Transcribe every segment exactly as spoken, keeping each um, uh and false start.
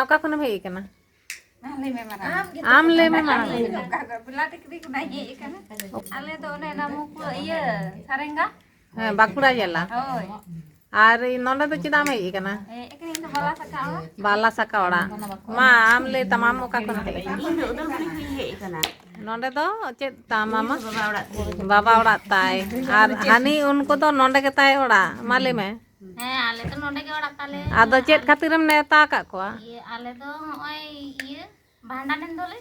ᱚᱠᱟ ᱠᱷᱚᱱᱮᱢ ᱦᱮᱡ ᱟᱠᱟᱱᱟ? ᱟᱢ ᱞᱟᱹᱭ ᱢᱮ ᱢᱟᱨᱟᱝ᱾ ᱟᱢ ᱞᱟᱹᱭ ᱢᱮ ᱢᱟᱨᱟᱝ᱾ ᱚᱠᱟ ᱠᱷᱚᱱ? ᱵᱮᱞᱟ ᱴᱤᱠᱨᱤ ᱠᱷᱚᱱᱟᱜ ᱤᱧ ᱦᱮᱡ ᱟᱠᱟᱱᱟ᱾ ᱟᱞᱮ ᱫᱚ ᱚᱱᱮ ᱚᱱᱟ ᱢᱩᱠᱩ ᱤᱭᱟᱹ, ᱥᱟᱨᱮᱝᱜᱟ᱾ ᱦᱮᱸ, ᱵᱟᱸᱠᱩᱲᱟ ᱡᱮᱞᱟ᱾ ᱦᱳᱭ᱾ ᱟᱨ ᱱᱚᱰᱮ ᱫᱚ ᱪᱮᱫᱟᱜ ᱮᱢ ᱦᱮᱡ ᱟᱠᱟᱱᱟ? ᱦᱮᱡ ᱟᱠᱟᱱᱟᱹᱧ ᱤᱧ ᱫᱚ ᱵᱟᱞᱟ ᱥᱟᱠᱟ ᱚᱲᱟᱜ᱾ ᱵᱟᱞᱟ ᱥᱟᱠᱟ ᱚᱲᱟᱜ᱾ ᱢᱟ, ᱟᱢ ᱞᱟᱹᱭ ᱛᱟᱢ, ᱟᱢ ᱚᱠᱟ ᱠᱷᱚᱱ ᱮᱢ ᱦᱮᱡ ᱟᱠᱟᱱᱟ? ᱤᱧ ᱫᱚ ᱩᱫᱚᱞᱜᱩᱲᱤ ᱠᱷᱚᱱᱤᱧ ᱦᱮᱡ ᱟᱠᱟᱱᱟ᱾ ᱱᱚᱰᱮ ᱫᱚ ᱪᱮᱫ ᱛᱟᱢ ᱢᱟᱢᱟ? ᱵᱟᱵᱟ ᱚᱲᱟᱜ ᱛᱤᱧ᱾ ᱵᱟᱵᱟ ᱚᱲᱟᱜ ᱛᱟᱭ᱾ ᱟᱨ ᱦᱟᱹᱱᱤ ᱩᱱᱠᱩ ᱫᱚ ᱱᱚᱰᱮ ᱜᱮ ᱛᱟᱭ ᱚᱲᱟᱜ᱾ ᱢᱟ ᱞᱟᱹᱭ ᱢᱮ᱾ ᱦᱮᱸ, ᱟᱞᱮ ᱫᱚ ᱱᱚᱰᱮ ᱜᱮ ᱚᱲᱟᱜ ᱛᱟᱞᱮ᱾ ᱟᱫᱚ ᱪᱮᱫ ᱟᱨ ᱠᱷᱟᱹᱛᱤᱨᱮᱢ ᱱᱮᱣᱛᱟ ᱟᱠᱟᱫ ᱠᱚᱣᱟ? ᱤᱭᱟᱹ, ᱟᱞᱮ ᱫᱚ ᱦᱚᱸᱜᱼᱚᱭ ᱤᱭᱟᱹ ᱵᱷᱟᱸᱰᱟᱱ ᱮᱱ ᱫᱚᱞᱮ᱾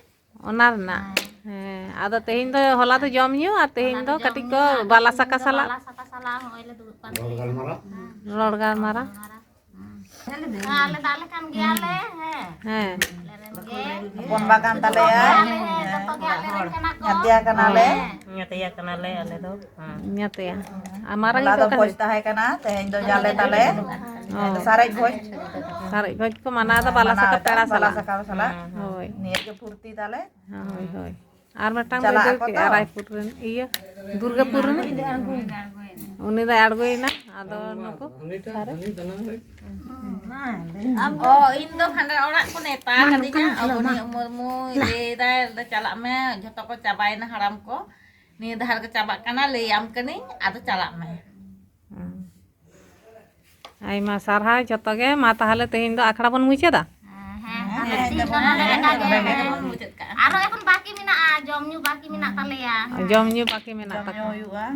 ᱚᱱᱟ ᱨᱮᱱᱟᱜ? ᱦᱮᱸ᱾ ᱦᱮᱸ, ᱟᱫᱚ ᱛᱮᱦᱮᱧ ᱫᱚ, ᱦᱚᱞᱟ ᱫᱚ ᱡᱚᱢ ᱧᱩ ᱟᱨ ᱛᱮᱦᱮᱧ ᱦᱚᱞᱟ ᱫᱚ ᱫᱚ ᱠᱟᱹᱴᱤᱡ ᱡᱚᱢ ᱠᱚ ᱧᱩ ᱟᱨ ᱵᱟᱞᱟ ᱛᱮᱦᱮᱧ ᱥᱟᱠᱟ ᱫᱚ ᱥᱟᱞᱟᱜ᱾ ᱵᱟᱞᱟ ᱥᱟᱠᱟ ᱥᱟᱞᱟᱜ ᱦᱚᱸᱜᱼᱚᱭ ᱞᱮ ᱫᱩᱲᱩᱵ ᱠᱟᱱ ᱛᱟᱦᱮᱸ᱾ ᱨᱚᱲ ᱜᱟᱞᱢᱟᱨᱟᱣ᱾ ᱦᱮᱸ, ᱟᱞᱮ ᱫᱚ ᱟᱞᱮ ᱠᱟᱱ ᱜᱮᱭᱟᱞᱮ, ᱦᱮᱸ᱾ ᱦᱮᱸ᱾ ᱟᱞᱮ ᱨᱮᱱ ᱜᱮ᱾ ᱦᱚᱯᱚᱱ ᱵᱟ ᱠᱟᱱ ᱡᱚᱛᱚ ᱛᱟᱞᱮᱭᱟ᱾ ᱜᱮ ᱟᱞᱮ, ᱦᱮᱸ, ᱡᱚᱛᱚ ᱜᱮ ᱟᱞᱮ ᱨᱮᱱ ᱠᱟᱱᱟ ᱠᱚ᱾ ᱧᱟᱛᱭᱟ ᱠᱟᱱᱟᱞᱮ᱾ ᱦᱮᱸ᱾ ᱧᱟᱛᱭᱟ ᱠᱟᱱᱟᱞᱮ ᱟᱞᱮ ᱫᱚ᱾ ᱦᱮᱸ᱾ ᱧᱟᱛᱭᱟ᱾ ᱟᱨ ᱢᱟᱨᱟᱝ ᱦᱚᱞᱟ ᱫᱚ ᱫᱚ ᱚᱠᱟ ᱵᱷᱚᱡᱽ ᱨᱮ? ᱛᱟᱦᱮᱸ ᱠᱟᱱᱟ, ᱛᱮᱦᱮᱧ ᱫᱚ ᱡᱟᱞᱮ ᱛᱟᱞᱮ᱾ ᱚ᱾ ᱥᱟᱨᱮᱡ ᱵᱷᱚᱡᱽ᱾ ᱥᱟᱨᱮᱡ ᱵᱷᱚᱡᱽ ᱠᱚ ᱢᱟᱱᱟᱣ ᱫᱟ, ᱦᱮᱸ, ᱵᱟᱞᱟ ᱢᱟᱱᱟᱣ ᱥᱟᱠᱟ ᱫᱟᱠᱚ, ᱯᱮᱲᱟ ᱵᱟᱞᱟ ᱥᱟᱞᱟᱜ᱾ ᱥᱟᱠᱟ ᱥᱟᱞᱟᱜ᱾ ᱦᱮᱸ, ᱦᱮᱸ᱾ ᱦᱳᱭ᱾ ᱱᱤᱭᱟᱹ ᱜᱮ ᱯᱷᱩᱨᱛᱤ ᱛᱟᱞᱮ᱾ ᱦᱳᱭ, ᱦᱳᱭ᱾ ᱟᱨ ᱢᱤᱫᱴᱟᱝ ᱪᱟᱞᱟᱜ ᱫᱟᱹᱭ ᱟᱠᱚ ᱠᱮᱫ ᱛᱚ᱾ ᱨᱟᱭᱯᱩᱨ ᱨᱮᱱ, ᱤᱭᱟᱹ, ᱫᱩᱨᱜᱟᱹᱯᱩᱨ ᱨᱮᱱ᱾ ᱩᱱᱤ ᱫᱚᱭ ᱟᱬᱜᱚᱭᱮᱱᱟ᱾ ᱟᱫᱚ ᱱᱩᱠᱩ ᱥᱟᱨᱮ? ᱚ, ᱤᱧ ᱫᱚ ᱦᱟᱸᱰᱮ ᱚᱲᱟᱜ ᱠᱚ ᱱᱮᱣᱛᱟ ᱠᱟᱫᱤᱧᱟ᱾ ᱚᱵᱚᱱᱤ ᱢᱩᱨᱢᱩᱭ ᱞᱟᱹᱭᱫᱟᱭ, ᱪᱟᱞᱟᱜ ᱢᱮ, ᱡᱷᱚᱛᱚ ᱠᱚ ᱪᱟᱵᱟᱭᱮᱱᱟ ᱦᱟᱲᱟᱢ ᱠᱚ᱾ ᱱᱤᱭᱟᱹ ᱫᱷᱟᱣ ᱜᱮ ᱪᱟᱵᱟᱜ ᱠᱟᱱᱟ, ᱞᱟᱹᱭᱟᱢ ᱠᱟᱹᱱᱟᱹᱧ, ᱟᱫᱚ ᱪᱟᱞᱟᱜ ᱢᱮ᱾ ᱦᱩᱸ᱾ ᱟᱭᱢᱟ ᱥᱟᱨᱦᱟᱣ ᱡᱷᱚᱛᱚ ᱜᱮ᱾ ᱢᱟ ᱛᱟᱦᱚᱞᱮ ᱛᱮᱦᱮᱧ ᱫᱚ ᱟᱠᱷᱲᱟ ᱵᱚᱱ ᱢᱩᱪᱟᱹᱫᱟ? ᱦᱮᱸ, ᱦᱮᱸ, ᱛᱟᱦᱚᱞᱮ ᱦᱮᱸ, ᱛᱮᱦᱮᱧ ᱫᱚ ᱡᱮᱢᱚᱱ ᱱᱚᱰᱮ ᱱᱚᱰᱮ ᱞᱮᱠᱟ ᱜᱮ᱾ ᱜᱮ ᱵᱚᱱ ᱢᱩᱪᱟᱹᱫ ᱠᱟᱜᱼᱟ᱾ ᱟᱨᱚ ᱮᱠᱷᱚᱱ ᱵᱟᱹᱠᱤ ᱢᱮᱱᱟᱜᱼᱟ, ᱡᱚᱢ ᱧᱩ ᱵᱟᱹᱠᱤ ᱢᱮᱱᱟᱜ ᱛᱟᱞᱮᱭᱟ᱾ ᱡᱚᱢ ᱧᱩ ᱵᱟᱹᱠᱤ ᱢᱮᱱᱟᱜ ᱡᱚᱢ ᱧᱩ ᱛᱟᱠᱚᱣᱟ᱾ ᱦᱩᱭᱩᱜᱼᱟ᱾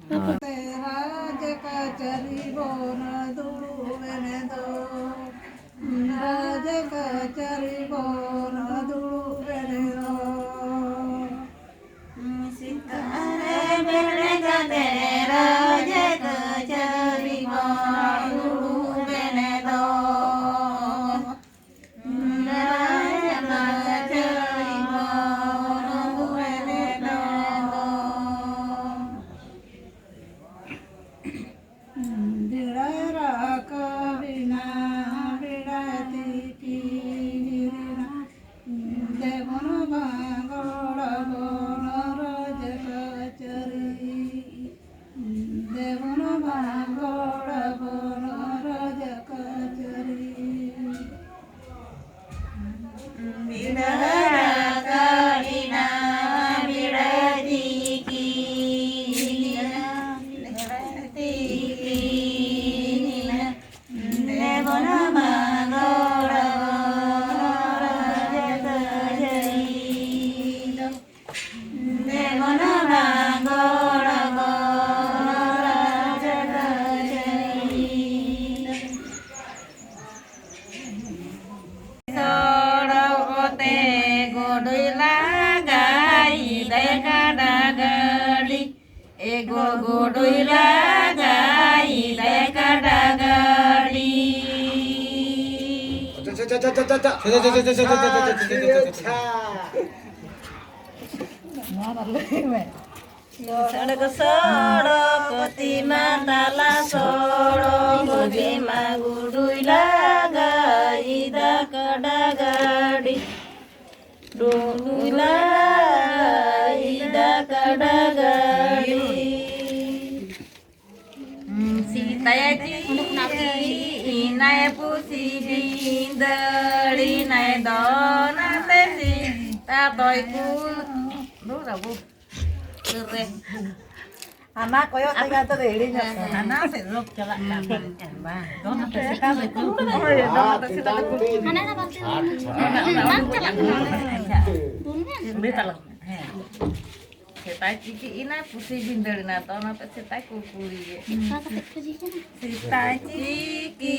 ᱦᱳᱭ᱾ ᱨᱟᱡᱽ ᱠᱟᱪᱷᱟᱹᱨᱤ ᱵᱚᱱ ᱫᱩᱲᱩᱵ ᱮᱱ ᱫᱚ, ᱨᱟᱡᱽ ᱠᱟᱪᱷᱟᱹᱨᱤ ᱵᱚᱱ ᱫᱩᱲᱩᱵ ᱮᱱ ᱫᱚ᱾ ᱥᱮᱛᱟᱜ ᱨᱮ ᱵᱮᱨᱮᱫ ᱠᱟᱛᱮ ᱨᱟᱡᱽ ᱠᱟᱹᱪᱷᱟᱹᱨᱤ ᱵᱚᱱ ᱫᱩᱲᱩᱵ ᱮᱱ ᱫᱚ᱾ ᱨᱟᱡᱽ ᱠᱟᱹᱪᱷᱟᱹᱨᱤ ᱵᱚᱱ ᱫᱩᱲᱩᱵ ᱮᱱ ᱫᱚ᱾ ᱵᱮᱲᱟᱭ ᱨᱟᱠᱟᱵ ᱮᱱᱟ, ᱵᱮᱲᱟᱭ ᱛᱤᱠᱤᱱ ᱮᱱᱟ᱾ ᱱᱚᱣᱟ ᱫᱚ ᱞᱟᱹᱭ ᱢᱮ᱾ ᱥᱚᱲᱚᱠ ᱥᱚᱲᱚᱠ ᱛᱤᱢᱟ ᱛᱟᱞᱟ ᱥᱚᱲᱚᱠ ᱛᱤᱢᱟ ᱜᱩᱰᱩᱭ ᱞᱟᱜᱟᱭ ᱫᱟ ᱠᱟᱰᱟ ᱜᱟᱹᱰᱤ᱾ ᱜᱩᱰᱩᱭ ᱞᱟᱜᱟᱭ ᱫᱟ ᱠᱟᱰᱟ ᱜᱟᱹᱰᱤ᱾ ᱥᱤᱛᱟᱭ ᱪᱤᱠᱤ ᱤᱱᱟᱭ ᱯᱩᱥᱤ ᱵᱤᱸᱫᱟᱹᱲᱤ ᱱᱟᱭ ᱫᱚᱱᱟᱛᱮ ᱥᱤᱛᱟ ᱫᱚᱭ ᱠᱩᱞ᱾ ᱫᱩ ᱨᱟᱵᱩ᱾ ᱨᱮ᱾ ᱦᱟᱱᱟ ᱠᱚᱭᱚᱜ ᱛᱮᱜᱮ ᱟᱫᱚ ᱫᱚ ᱦᱤᱲᱤᱧᱚᱜ ᱠᱟᱱᱟ᱾ ᱦᱟᱱᱟ ᱥᱮᱫ ᱨᱳᱜᱽ ᱪᱟᱞᱟᱜ ᱠᱟᱱᱟ᱾ ᱵᱟᱝ, ᱫᱚᱱᱟᱛᱮ ᱥᱤᱛᱟ ᱫᱚᱭ ᱠᱩᱞ᱾ ᱦᱳᱭ, ᱫᱚᱱᱟᱛᱮ ᱥᱤᱛᱟ ᱫᱚᱭ ᱠᱩᱞ᱾ ᱦᱟᱱᱟ ᱫᱚ ᱵᱟᱝ ᱪᱟᱞᱟᱜ ᱠᱟᱱᱟ᱾ ᱟᱪᱪᱷᱟ᱾ ᱵᱮᱛᱟᱞ᱾ ᱦᱮᱸ᱾ ᱥᱮᱛᱟᱭ ᱪᱤᱠᱤ ᱤᱱᱟᱭ ᱯᱩᱥᱤ ᱵᱷᱤᱸᱫᱟᱹᱲ ᱮᱱᱟ, ᱛᱚ ᱚᱱᱟᱛᱮ ᱥᱮᱛᱟᱭ ᱠᱩᱞᱠᱩᱞᱤ ᱜᱮ᱾ ᱚᱠᱟ ᱠᱟᱛᱮ ᱠᱚ ᱪᱤᱠᱤ ᱠᱟᱱᱟ? ᱥᱮᱛᱟᱭ ᱪᱤᱠᱤ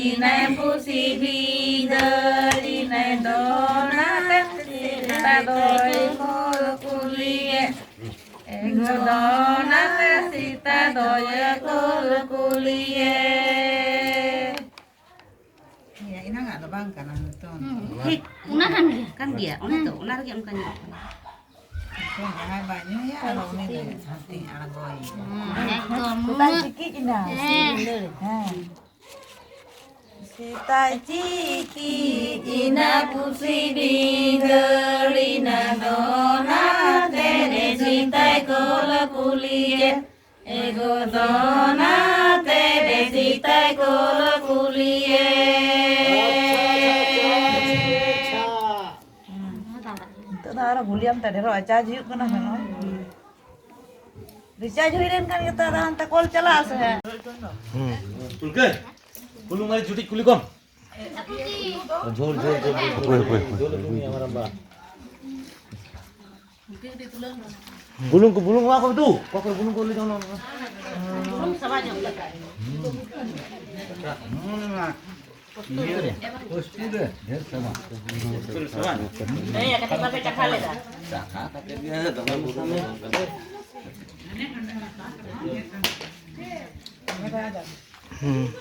ᱤᱱᱟᱭ ᱯᱩᱥᱤ ᱵᱷᱤᱸᱫᱟᱹᱲ ᱮᱱᱟᱭ, ᱫᱚᱱᱟᱛᱮ ᱥᱮᱛᱟ ᱫᱚᱭ ᱠᱩᱞᱠᱩᱞᱤ ᱜᱮ᱾ ᱮ ᱜᱚ ᱫᱚᱱᱟᱛᱮ ᱥᱮᱛᱟ ᱫᱚᱭ ᱠᱩᱞᱠᱩᱞᱤ ᱜᱮ᱾ ᱤᱭᱟᱹ, ᱮᱱᱟᱝᱟᱜ ᱫᱚ ᱵᱟᱝ ᱠᱟᱱᱟ ᱱᱤᱛᱚᱝ᱾ ᱦᱩᱸ, ᱴᱷᱤᱠ, ᱚᱱᱟ ᱠᱟᱱ ᱜᱮᱭᱟ᱾ ᱠᱟᱱ ᱜᱮᱭᱟ, ᱚᱱᱮ ᱛᱚ, ᱦᱩᱸ᱾ ᱚᱱᱟ ᱨᱮᱜᱮ ᱚᱱᱠᱟ ᱧᱮᱞᱚᱜ ᱠᱟᱱᱟ᱾ ᱱᱤᱛᱚᱝ ᱡᱟᱦᱟᱸᱭ ᱵᱟᱭ ᱧᱩᱭᱟ, ᱟᱫᱚ ᱩᱱᱤ ᱫᱚ ᱦᱟᱱᱛᱮᱧ ᱟᱬᱜᱚᱭᱮᱭᱟ᱾ ᱦᱩᱸ, ᱮᱠᱫᱚᱢ᱾ ᱥᱮᱛᱟᱭ ᱪᱤᱠᱤᱜ ᱮᱱᱟ᱾ ᱦᱮᱸ᱾ ᱦᱮᱸ᱾ ᱥᱮᱛᱟᱭ ᱪᱤᱠᱤᱡ ᱮᱱᱟ ᱯᱩᱥᱤ ᱵᱷᱤᱸᱫᱟᱹᱲ ᱮᱱᱟ ᱫᱚᱱᱟᱛᱮ ᱨᱮ ᱥᱮᱛᱟᱭ ᱠᱚᱞ ᱠᱩᱞᱤᱭᱮ᱾ ᱮ ᱜᱚ ᱫᱚᱱᱟᱛᱮ ᱨᱮ ᱥᱮᱛᱟᱭ ᱠᱚᱞ ᱠᱩᱞᱤᱭᱮ᱾ ᱟᱪᱪᱷᱟ, ᱟᱪᱪᱷᱟ, ᱟᱪᱪᱷᱟ, ᱟᱪᱪᱷᱟ, ᱟᱪᱪᱷᱟ᱾ ᱱᱤᱛᱚᱜ ᱫᱚ ᱟᱨᱚ ᱵᱷᱚᱞᱤᱭᱟᱢ ᱛᱮ ᱰᱷᱮᱨᱚᱜᱼᱟ, ᱪᱟᱨᱡᱽ ᱦᱩᱭᱩᱜ ᱠᱟᱱᱟ ᱥᱮ ᱱᱚᱜᱼᱚᱭ? ᱨᱤᱪᱟᱨᱡᱽ ᱦᱩᱭ ᱞᱮᱱᱠᱷᱟᱱ ᱜᱮᱛᱚ ᱟᱫᱚ ᱦᱟᱱᱛᱮ ᱠᱚᱞ ᱪᱟᱞᱟᱜᱼᱟ ᱥᱮ? ᱦᱩᱸ᱾ ᱩᱞᱠᱟᱹ, ᱵᱩᱞᱩᱝ ᱢᱟᱹᱨᱤᱪ ᱡᱩᱴᱤᱡ ᱠᱩᱞᱤ ᱠᱚᱢ᱾ ᱡᱷᱳᱞ, ᱡᱷᱳᱞ, ᱡᱷᱳᱞ, ᱡᱷᱳᱞ᱾ ᱦᱳᱭ, ᱦᱳᱭ, ᱦᱳᱭ, ᱡᱷᱳᱞ ᱦᱳᱭ᱾ ᱠᱩᱞᱤ ᱢᱮᱭᱟ, ᱢᱟᱨᱟᱝᱵᱟ᱾ ᱵᱩᱞᱩᱝ ᱠᱚ, ᱵᱩᱞᱩᱝ ᱱᱚᱣᱟ ᱠᱚ ᱩᱛᱩ? ᱚᱠᱟ ᱠᱚᱨᱮ ᱵᱩᱞᱩᱝ ᱠᱚ ᱞᱟᱹᱭ ᱛᱟᱵᱚᱱᱟ? ᱵᱩᱞᱩᱝ ᱥᱟᱵᱟ ᱧᱚᱜ ᱞᱮᱠᱟ᱾ ᱦᱩᱸ᱾ ᱯᱳᱥᱴ ᱨᱮ, ᱰᱷᱮᱨ ᱥᱟᱵᱟ᱾ ᱯᱳᱥᱴ ᱨᱮ ᱥᱟᱵᱟ? ᱦᱮᱸ, ᱠᱟᱹᱴᱤᱡ ᱵᱟᱯᱮ ᱪᱟᱠᱷᱟ ᱞᱮᱫᱟ? ᱪᱟᱠᱷᱟ ᱠᱟᱛᱮ ᱜᱮ ᱫᱚᱢᱮ ᱵᱩᱞᱩᱝ ᱫᱚ ᱵᱟᱝ ᱠᱟᱱᱟ᱾ ᱦᱩᱸ᱾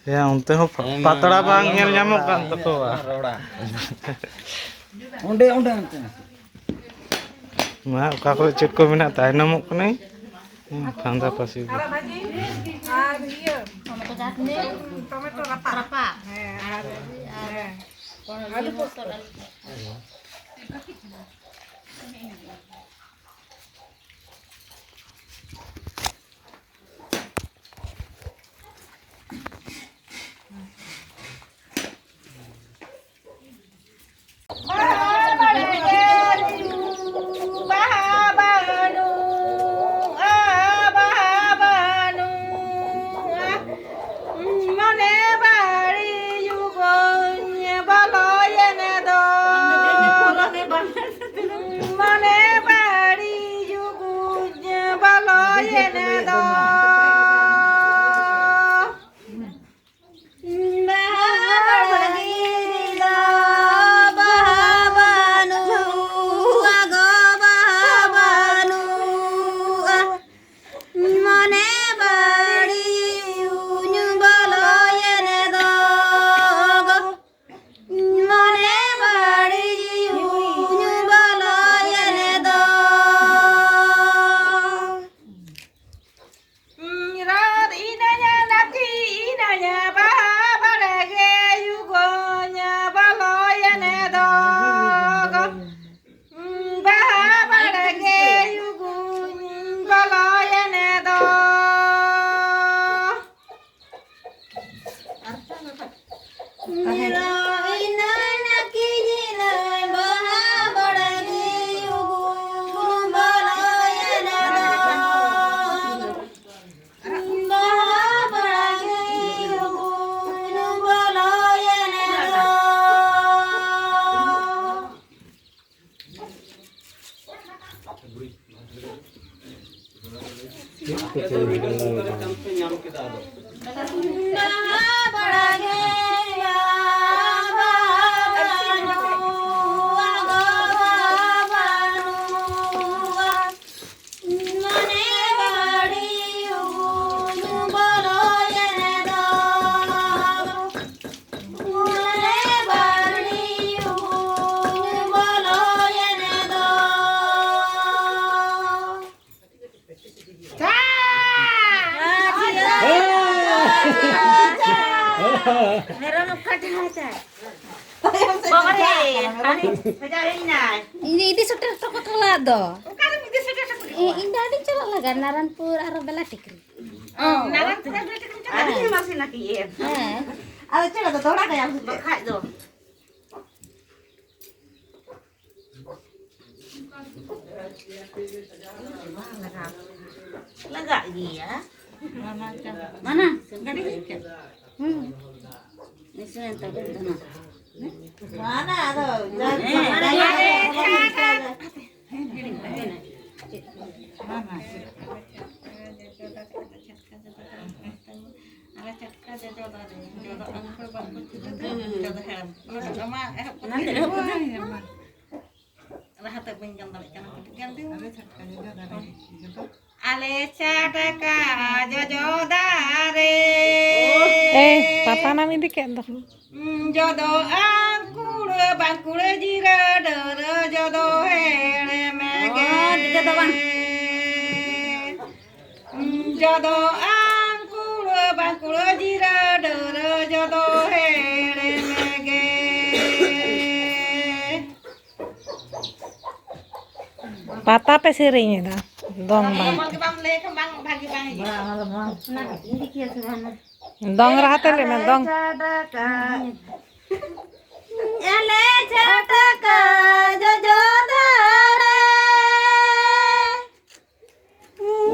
ᱭᱟ, ᱚᱱᱛᱮ ᱦᱚᱸ ᱯᱟ-, ᱯᱟᱛᱲᱟ ᱵᱟᱝ ᱧᱮᱞ ᱧᱟᱢᱚᱜ ᱠᱟᱱ ᱛᱟᱠᱚᱣᱟ᱾ ᱨᱚᱲᱟ᱾ ᱚᱸᱰᱮ, ᱚᱸᱰᱮ, ᱚᱱᱛᱮ᱾ ᱢᱟ, ᱚᱠᱟ ᱠᱚᱨᱮ ᱪᱮᱫ ᱠᱚ ᱢᱮᱱᱟᱜ, ᱛᱟᱭᱱᱚᱢᱚᱜ ᱠᱟᱹᱱᱟᱹᱧ᱾ ᱦᱩᱸ, ᱯᱷᱟᱸᱫᱟ ᱯᱟᱹᱥᱤ ᱜᱮ᱾ ᱟᱨ ᱤᱭᱟᱹ, ᱴᱚᱢᱮᱴᱳ ᱨᱟᱯᱟᱜ᱾ ᱨᱟᱯᱟᱜ᱾ ᱦᱮᱸ, ᱟᱨ, ᱟᱨ ᱦᱮᱸ᱾ ᱟᱹᱞᱩ ᱯᱳᱥᱛᱚ᱾ ᱵᱟᱦᱟ ᱵᱟᱹᱱᱩᱜᱼᱟ, ᱵᱟᱦᱟ ᱵᱟᱹᱱᱩᱜᱼᱟ᱾ ᱢᱚᱱᱮ ᱵᱟᱹᱲᱤᱡ ᱩᱜᱩᱧ ᱵᱚᱞᱚᱭᱮᱱ ᱫᱚ᱾ ᱢᱚᱱᱮ ᱵᱟᱹᱲᱤᱡ ᱩᱜᱩᱧ ᱵᱚᱞᱚᱭᱮᱱ ᱫᱚ᱾ ᱵᱟᱦᱟ ᱵᱟᱲᱜᱮ ᱫᱚ ᱵᱟᱦᱟ ᱵᱟᱹᱱᱩᱜᱼᱟ ᱜᱚ, ᱵᱟᱦᱟ ᱵᱟᱹᱱᱩᱜᱼᱟ᱾ ᱢᱚᱱᱮ ᱵᱟᱹᱲᱤᱡ ᱩᱧ ᱵᱚᱞᱚᱭᱮᱱ ᱫᱚ ᱜᱚ, ᱢᱚᱱᱮ ᱵᱟᱹᱲᱤᱡ ᱩᱧ ᱵᱚᱞᱚᱭᱮᱱ ᱫᱚ᱾ ᱨᱟᱫ ᱤᱱᱟᱹᱧᱟ ᱱᱟᱹᱠᱤ ᱤᱱᱟᱹᱧᱟ ᱵᱟᱦᱟ ᱵᱟᱲᱜᱮ ᱩᱜᱩᱧ ᱵᱚᱞᱚᱭᱮᱱ ᱫᱚ᱾ ᱵᱟᱦᱟ ᱵᱟᱲᱜᱮ ᱩᱜᱩᱧ ᱵᱚᱞᱚᱭᱮᱱ ᱫᱚ᱾ ᱢᱮᱨᱚᱢ ᱚᱠᱟ ᱴᱷᱮᱱ ᱦᱟᱛᱟᱭ? ᱵᱟᱵᱟ ᱨᱮ, ᱦᱟᱱᱮ ᱵᱷᱮᱡᱟ ᱦᱮᱡ ᱮᱱᱟᱭ᱾ ᱤᱧ ᱤᱫᱤ ᱥᱮᱴᱮᱨ ᱦᱚᱴᱚ ᱠᱟᱛᱟ ᱞᱟᱜ ᱫᱚ᱾ ᱚᱠᱟᱨᱮᱢ ᱤᱫᱤ ᱥᱮᱴᱮᱨ ᱦᱚᱴᱚ ᱠᱟᱜ ᱤᱧ, ᱤᱧ ᱫᱚ ᱟᱹᱰᱤᱧ ᱪᱟᱞᱟᱜ ᱞᱟᱜᱟ ᱱᱟᱨᱟᱱᱯᱩᱨ ᱟᱨᱦᱚᱸ ᱵᱮᱞᱟ ᱴᱤᱠᱨᱤ᱾ ᱚ, ᱱᱟᱨᱟᱱᱯᱩᱨ ᱟᱨ ᱵᱮᱞᱟ ᱴᱤᱠᱨᱤᱢ ᱪᱟᱞᱟᱜᱼᱟ? ᱟᱹᱰᱤ ᱢᱟᱥᱮ ᱱᱟᱠᱤ ᱮᱢ᱾ ᱦᱮᱸ᱾ ᱟᱫᱚ ᱪᱮᱫ ᱟᱫᱚ ᱫᱚᱦᱲᱟ ᱠᱟᱭᱟᱢ ᱥᱮ ᱪᱮᱫ? ᱵᱟᱠᱷᱟᱡ ᱫᱚ᱾ ᱞᱟᱜᱟᱜ ᱜᱮᱭᱟ᱾ ᱢᱟᱱᱟ, ᱜᱟᱹᱰᱤ ᱦᱮᱡ ᱠᱟᱱᱟ᱾ ᱦᱩᱸ᱾ ᱱᱤᱥᱪᱚᱭ ᱛᱟᱵᱮ ᱫᱷᱟᱱᱟ᱾ ᱢᱟᱱᱟ, ᱟᱫᱚ, ᱦᱮᱸ, ᱢᱟᱱᱟ, ᱢᱟᱱᱟ᱾ ᱟᱞᱮ ᱪᱷᱟᱴᱠᱟ ᱡᱚᱡᱚ ᱫᱟᱨᱮ, ᱡᱚᱡᱚ ᱟᱝᱠᱩᱨ ᱵᱟᱝᱠᱩᱨ ᱪᱷᱩᱴᱟᱹ ᱫᱚ, ᱡᱚᱡᱚ ᱦᱮᱲᱮᱢ᱾ ᱚᱱᱟ ᱛᱮ ᱮᱦᱚᱵ ᱠᱟᱛᱮ ᱞᱟᱦᱟ ᱛᱮ ᱵᱟᱹᱧ ᱜᱟᱱ ᱫᱟᱲᱮᱭᱟᱜ ᱠᱟᱱᱟ, ᱠᱟᱹᱴᱤᱡ ᱜᱟᱱ ᱫᱤᱱ᱾ ᱟᱞᱮ ᱪᱷᱟᱴᱠᱟ ᱡᱚᱡᱚ ᱫᱟᱨᱮ, ᱡᱚᱡᱚ᱾ ᱟᱞᱮ ᱪᱷᱟᱴᱠᱟ ᱡᱚᱡᱚ ᱫᱟᱨᱮ᱾ ᱮᱭ, ᱯᱟᱛᱟ ᱱᱟᱢ ᱤᱫᱤ ᱠᱮᱫ ᱫᱚ᱾ ᱡᱚᱫᱚ ᱟᱝᱠᱩᱲ ᱵᱟᱝᱠᱩᱲ ᱡᱤᱨᱟᱹ ᱰᱟᱹᱨᱟᱹ ᱡᱚᱫᱚ ᱦᱮᱲᱮᱢ ᱜᱮ᱾ ᱚ, ᱡᱚᱡᱚ ᱫᱚ ᱵᱟᱝ᱾ ᱡᱚᱫᱚ ᱟᱝᱠᱩᱲ ᱵᱟᱝᱠᱩᱲ ᱡᱤᱨᱟᱹ ᱰᱟᱹᱨᱟᱹ ᱡᱚᱫᱚ ᱦᱮᱲᱮᱢ ᱜᱮ᱾ ᱯᱟᱛᱟ ᱯᱮ ᱥᱮᱨᱮᱧ ᱮᱫᱟ, ᱫᱚᱝ ᱵᱟᱝ᱾ ᱮᱢᱚᱱ ᱜᱮ ᱵᱟᱢ ᱞᱟᱹᱭ ᱠᱷᱟᱱ ᱵᱟᱝ ᱵᱷᱟᱜᱤ ᱵᱟᱝ ᱦᱤᱡᱩᱜᱼᱟ᱾ ᱫᱚᱝ ᱨᱟᱦᱟ ᱛᱮ ᱞᱟᱹᱭ ᱢᱮ, ᱫᱚᱝ᱾ ᱟᱞᱮ ᱪᱷᱟᱴᱠᱟ ᱡᱚᱡᱚ ᱫᱟᱨᱮ,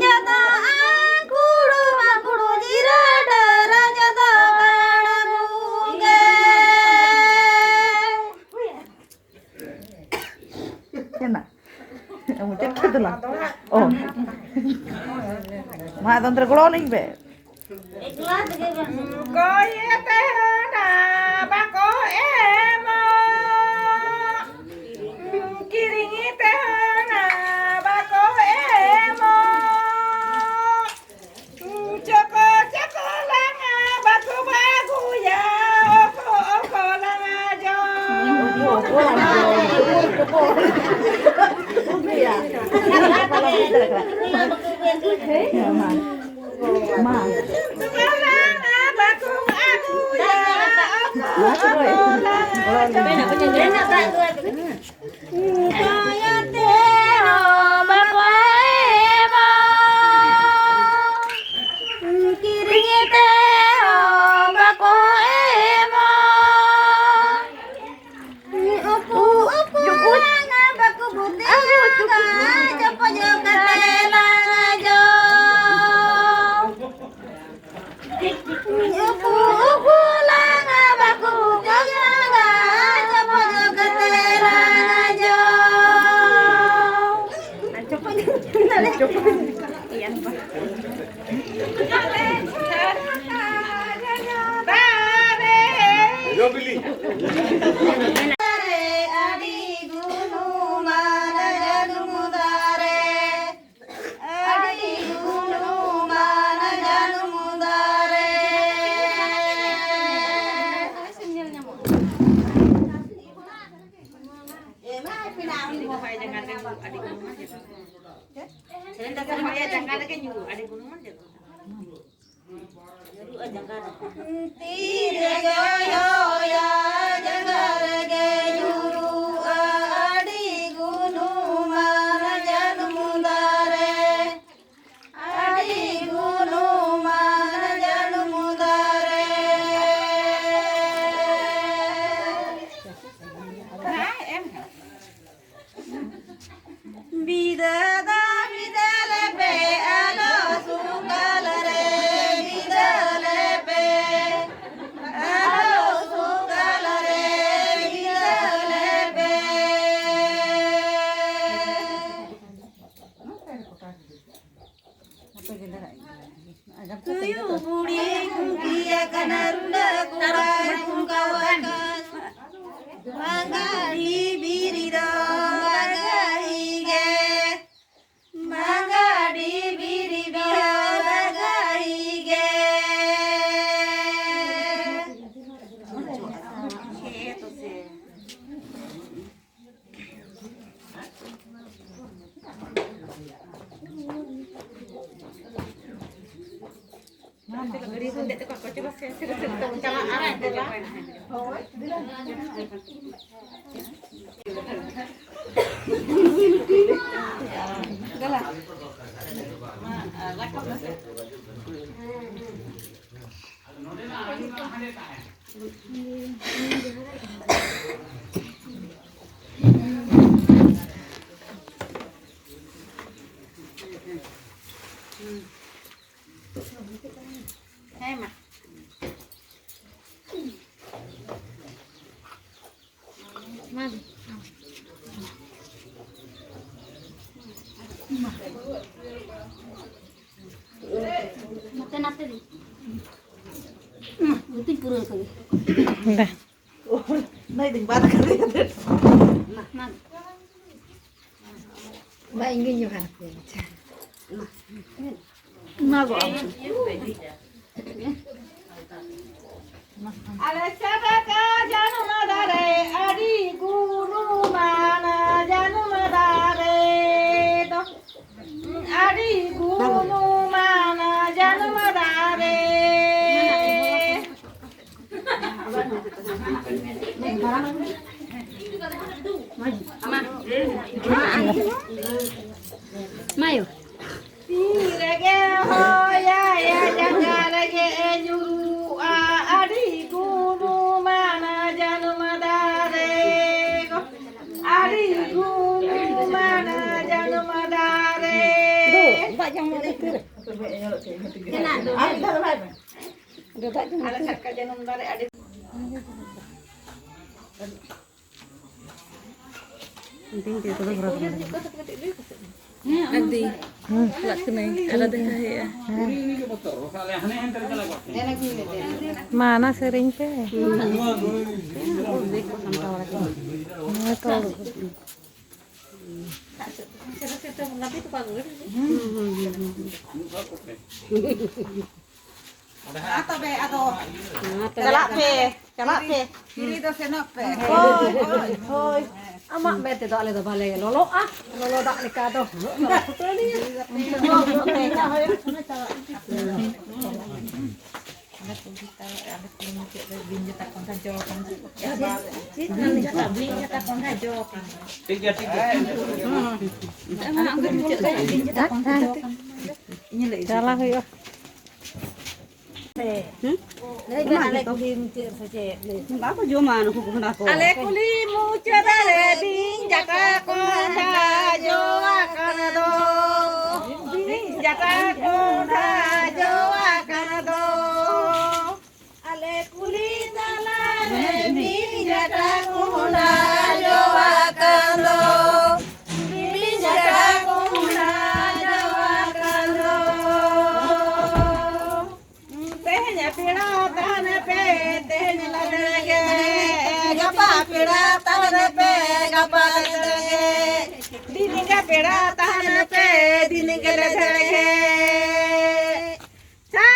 ᱡᱚᱫᱚ ᱟᱝᱠᱩᱲ ᱵᱟᱝᱠᱩᱲ ᱡᱤᱨᱟᱹ ᱰᱟᱹᱨ ᱡᱚᱫᱚ ᱜᱟᱲ ᱵᱩᱜᱮ᱾ ᱪᱮᱫ ᱱᱟ? ᱢᱩᱪᱟᱹᱫ ᱠᱮᱫ ᱫᱚᱞᱟᱝ᱾ ᱚ᱾ ᱢᱟ ᱟᱫᱚ ᱚᱱᱛᱮ ᱨᱮ ᱜᱚᱲᱚ ᱟᱹᱞᱤᱧ ᱯᱮ᱾ ᱠᱚᱭᱮ ᱛᱮᱦᱚᱱᱟ ᱵᱟᱠᱚ ᱮᱢᱚᱜ᱾ ᱠᱤᱨᱤᱧ ᱛᱮᱦᱚᱱᱟ ᱵᱟᱠᱚ ᱮᱢᱚᱜ᱾ ᱪᱚᱠᱚ ᱪᱚᱠᱚ ᱞᱟᱝᱟ ᱵᱟᱠᱚ ᱵᱟᱹᱜᱩᱭᱟ, ᱚᱠᱚ ᱚᱠᱚ ᱞᱟᱝᱟ ᱡᱚᱢ᱾ ᱩᱱᱠᱩᱭᱟ᱾ ᱚᱱᱟ ᱵᱟᱠᱚ ᱵᱮᱱ ᱠᱟᱱᱟ᱾ ᱢᱟ᱾ ᱢᱟ᱾ ᱠᱚᱭᱚᱜ ᱛᱮ ᱦᱚᱸ ᱵᱟᱠᱚ ᱮᱢᱟ, ᱠᱤᱨᱤᱧ ᱛᱮ ᱦᱚᱸ ᱵᱟᱠᱚ ᱮᱢᱟ᱾ ᱩᱠᱩ, ᱩᱠᱩ, ᱞᱟᱝᱟ ᱵᱟᱠᱚ ᱵᱩᱫᱷᱤᱭᱟ, ᱪᱚᱯᱚᱡ ᱠᱟᱛᱮ ᱞᱟᱝᱟ ᱡᱚᱢ᱾ ᱩᱠᱩ, ᱩᱠᱩ, ᱞᱟᱝᱟ ᱵᱟᱠᱚ ᱵᱩᱫᱷᱤᱭᱟ, ᱪᱚᱯᱚᱡ ᱠᱟᱛᱮ ᱞᱟᱝᱟ ᱡᱚᱢ᱾ ᱡᱚ ᱵᱤᱞᱤ᱾ ᱟᱹᱰᱤ ᱜᱩᱱᱢᱟᱱ ᱡᱟᱹᱱᱩᱢ ᱫᱟᱨᱮ, ᱟᱹᱰᱤ ᱜᱩᱱᱢᱟᱱ ᱡᱟᱹᱱᱩᱢ ᱫᱟᱨᱮ᱾ ᱥᱮᱨᱮᱧ ᱫᱚ ᱥᱮᱨᱮᱧ ᱨᱮᱭᱟᱜ ᱡᱟᱸᱜᱟ ᱨᱮᱜᱮ ᱧᱩᱨᱩᱜᱼᱟ, ᱟᱹᱰᱤ ᱜᱩᱱᱢᱟᱱ ᱡᱟᱹᱱᱩᱢ ᱫᱟᱨᱮ᱾ ᱛᱤ ᱨᱮᱜᱮ ᱦᱚᱭᱚᱭᱟ, ᱡᱟᱸᱜᱟ ᱨᱮᱜᱮ ᱧᱩᱨᱩᱜᱼᱟ, ᱟᱹᱰᱤ ᱜᱩᱱᱢᱟᱱ ᱡᱟᱹᱱᱩᱢ ᱫᱟᱨᱮ, ᱟᱹᱰᱤ ᱜᱩᱱᱢᱟᱱ ᱡᱟᱹᱱᱩᱢ ᱫᱟᱨᱮ᱾ ᱵᱤᱫᱟᱹ ᱫᱚ ᱵᱤᱫᱟᱹ ᱞᱮᱯᱮ, ᱟᱞᱚ ᱥᱩᱠᱟᱞ ᱨᱮ ᱵᱤᱫᱟᱹ ᱞᱮᱯᱮ, ᱟᱞᱚ ᱥᱩᱠᱟᱞ ᱨᱮ ᱵᱤᱫᱟᱹ ᱞᱮᱯᱮ᱾ ᱛᱩᱭᱩ ᱵᱩᱲᱦᱤ ᱠᱩᱝᱠᱤ ᱟᱠᱟᱱᱟ, ᱨᱩᱸᱰᱟᱹ ᱠᱚᱲᱟᱭ ᱠᱩᱝᱠᱟᱣ ᱟᱠᱟᱱ᱾ ᱵᱟᱝᱜᱟᱲᱤ ᱵᱤᱨᱤ ᱫᱚ ᱵᱟᱜᱟᱦᱤ ᱜᱮ, ᱵᱟᱝᱜᱟᱲᱤ ᱵᱤᱨᱤ ᱫᱚ ᱵᱟᱜᱟᱦᱤ ᱜᱮ᱾ ᱜᱟᱹᱰᱤ ᱵᱚᱱ ᱫᱮᱡ ᱛᱮᱠᱚ ᱠᱚᱪᱮ ᱵᱟᱥ ᱥᱮ ᱪᱟᱞᱟᱜᱼᱟ᱾ ᱫᱮᱞᱟ᱾ ᱦᱮᱸ ᱢᱟ᱾ ᱢᱟ᱾ ᱱᱚᱛᱮ ᱱᱟᱛᱮ ᱫᱤ᱾ ᱢᱟ, ᱜᱩᱛᱤᱧ ᱯᱩᱨᱟᱹᱣ ᱠᱟᱜᱮ᱾ ᱫᱟ᱾ ᱱᱟᱭ ᱫᱤᱧ ᱵᱟᱫ ᱠᱟᱛᱮ᱾ ᱢᱟ, ᱢᱟ᱾ ᱵᱟ, ᱤᱧ ᱜᱤᱧ ᱧᱩ ᱦᱟᱱ ᱯᱮ᱾ ᱢᱟ ᱜᱚ᱾ ᱟᱞᱮ ᱪᱷᱟᱛᱟ ᱠᱟ ᱡᱟᱹᱱᱩᱢ ᱫᱟᱨᱮ, ᱟᱹᱰᱤ ᱜᱩᱱᱢᱟᱱ ᱡᱟᱹᱱᱩᱢ ᱫᱟᱨᱮ ᱫᱚ, ᱟᱹᱰᱤ ᱜᱩᱱᱢᱟᱱ ᱡᱟᱹᱱᱩᱢ ᱫᱟᱨᱮ᱾ ᱢᱟᱭᱳ᱾ ᱛᱤ ᱨᱮᱜᱮ ᱦᱚᱭᱟᱭᱟ, ᱡᱟᱸᱜᱟ ᱨᱮᱜᱮ ᱧᱩᱨᱩᱜᱼᱟ, ᱟᱹᱰᱤ ᱜᱩᱱᱢᱟᱱ ᱡᱟᱹᱱᱩᱢ ᱫᱟᱨᱮ ᱜᱚ, ᱟᱹᱰᱤ ᱜᱩᱱᱢᱟᱱ ᱡᱟᱹᱱᱩᱢ ᱫᱟᱨᱮ᱾ ᱫᱩ, ᱫᱟᱜ ᱡᱚᱢ ᱢᱮ, ᱛᱤ ᱨᱮ᱾ ᱟᱨ ᱢᱤᱫ ᱫᱷᱟᱣ ᱫᱚ ᱵᱟᱭ ᱢᱮ᱾ ᱫᱩ, ᱫᱟᱜ ᱡᱚᱢ ᱢᱮ, ᱟᱞᱮ ᱛᱤ ᱨᱮ᱾ ᱪᱷᱟᱴᱠᱟ ᱡᱟᱹᱱᱩᱢ ᱫᱟᱨᱮ ᱟᱹᱰᱤ ᱟᱹᱰᱤ ᱦᱩᱸ᱾ ᱪᱟᱞᱟᱜ ᱠᱟᱹᱱᱟᱹᱧ, ᱟᱞᱟᱫᱟ ᱦᱩᱭᱩᱜᱼᱟ᱾ ᱢᱟ, ᱚᱱᱟ ᱥᱮᱨᱮᱧ ᱯᱮ᱾ ᱦᱮᱸ ᱛᱚ᱾ ᱢᱟ ᱛᱚᱵᱮ ᱟᱫᱚ ᱪᱟᱞᱟᱜ ᱯᱮ, ᱪᱟᱞᱟᱜ ᱯᱮ᱾ ᱦᱤᱨᱤ ᱫᱚ ᱥᱮᱱᱚᱜ ᱯᱮ᱾ ᱦᱳᱭ, ᱦᱳᱭ, ᱦᱳᱭ᱾ ᱟᱢᱟᱜ ᱢᱮᱫ ᱛᱮᱫᱚ ᱟᱞᱮ ᱫᱚ ᱵᱟᱞᱮ ᱞᱚᱞᱚᱜᱼᱟ, ᱞᱚᱞᱚ ᱫᱟᱜ ᱞᱮᱠᱟ ᱫᱚ᱾ ᱟᱞᱮ ᱠᱩᱞᱦᱤ ᱛᱟᱞᱟ, ᱟᱞᱮ ᱠᱩᱞᱦᱤ ᱢᱩᱪᱟᱹᱫ ᱨᱮ ᱵᱤᱧ ᱡᱟᱴᱟ ᱠᱚᱸᱰᱷᱟ ᱡᱚ ᱠᱟᱱᱟ᱾ ᱵᱤᱧ ᱡᱟᱴᱟ, ᱵᱤᱧ ᱡᱟᱴᱟ ᱠᱚᱸᱰᱷᱟ ᱡᱚ ᱠᱟᱱᱟ᱾ ᱴᱷᱤᱠ ᱜᱮᱭᱟ, ᱴᱷᱤᱠ ᱜᱮᱭᱟ᱾ ᱟᱞᱮ ᱠᱩᱞᱦᱤ ᱢᱩᱪᱟᱹᱫ ᱨᱮ ᱵᱤᱧ ᱡᱟᱴᱟ ᱠᱚᱸᱰᱷᱟ ᱡᱚ ᱠᱟᱱᱟ᱾ ᱤᱧ ᱞᱟᱹᱭ ᱪᱟᱞᱟᱣ ᱦᱩᱭᱩᱜᱼᱟ᱾ ᱦᱩᱸ? ᱞᱟᱹᱭ ᱵᱮᱱ, ᱚᱱᱟ ᱟᱞᱮ ᱜᱮᱛᱚ᱾ ᱠᱩᱞᱦᱤ ᱢᱩᱪᱟᱹᱫ ᱥᱮ ᱪᱮᱫ? ᱞᱟᱹᱭ ᱵᱮᱱ᱾ ᱵᱟᱠᱚ ᱡᱚᱢᱟ ᱱᱩᱠᱩ ᱠᱚᱸᱰᱷᱟ ᱠᱚ᱾ ᱟᱞᱮ ᱠᱩᱞᱦᱤ ᱢᱩᱪᱟᱹᱫ ᱨᱮ ᱵᱤᱧ ᱡᱟᱴᱟ ᱠᱚᱸᱰᱷᱟ ᱡᱚ ᱟᱠᱟᱱ ᱫᱚ᱾ ᱵᱤᱧ ᱡᱟᱴᱟ ᱠᱚᱸᱰᱷᱟ ᱡᱚ ᱟᱠᱟᱱ ᱫᱚ᱾ ᱟᱞᱮ ᱠᱩᱞᱦᱤ ᱛᱟᱞᱟ ᱨᱮ ᱵᱤᱧ ᱡᱟᱴᱟ ᱠᱚᱸᱰᱷᱟ ᱡᱚ ᱟᱠᱟᱱ ᱫᱚ᱾ ᱵᱤᱧ ᱡᱟᱴᱟ ᱠᱚᱸᱰᱷᱟ ᱡᱚ ᱟᱠᱟᱱ ᱫᱚ᱾ ᱛᱮᱦᱮᱧ ᱯᱮᱲᱟ ᱛᱟᱦᱮᱱ ᱯᱮ, ᱛᱮᱦᱮᱧ ᱞᱟᱜᱽᱲᱮ ᱜᱮ᱾ ᱜᱟᱯᱟ ᱯᱮᱲᱟ ᱛᱟᱦᱮᱱ ᱯᱮ, ᱜᱟᱯᱟ ᱞᱟᱜᱽᱲᱮ ᱜᱮ᱾ ᱫᱷᱤᱱᱟᱹᱝ ᱯᱮᱲᱟ ᱛᱟᱦᱮᱱ ᱯᱮ, ᱫᱷᱤᱱᱟᱹᱝ ᱞᱟᱜᱽᱲᱮ ᱜᱮ᱾ ᱪᱟ!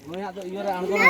ᱱᱩᱭᱟᱜ ᱫᱚ ᱤᱭᱟᱹ ᱨᱮ ᱟᱬᱜᱚ ᱢᱮ᱾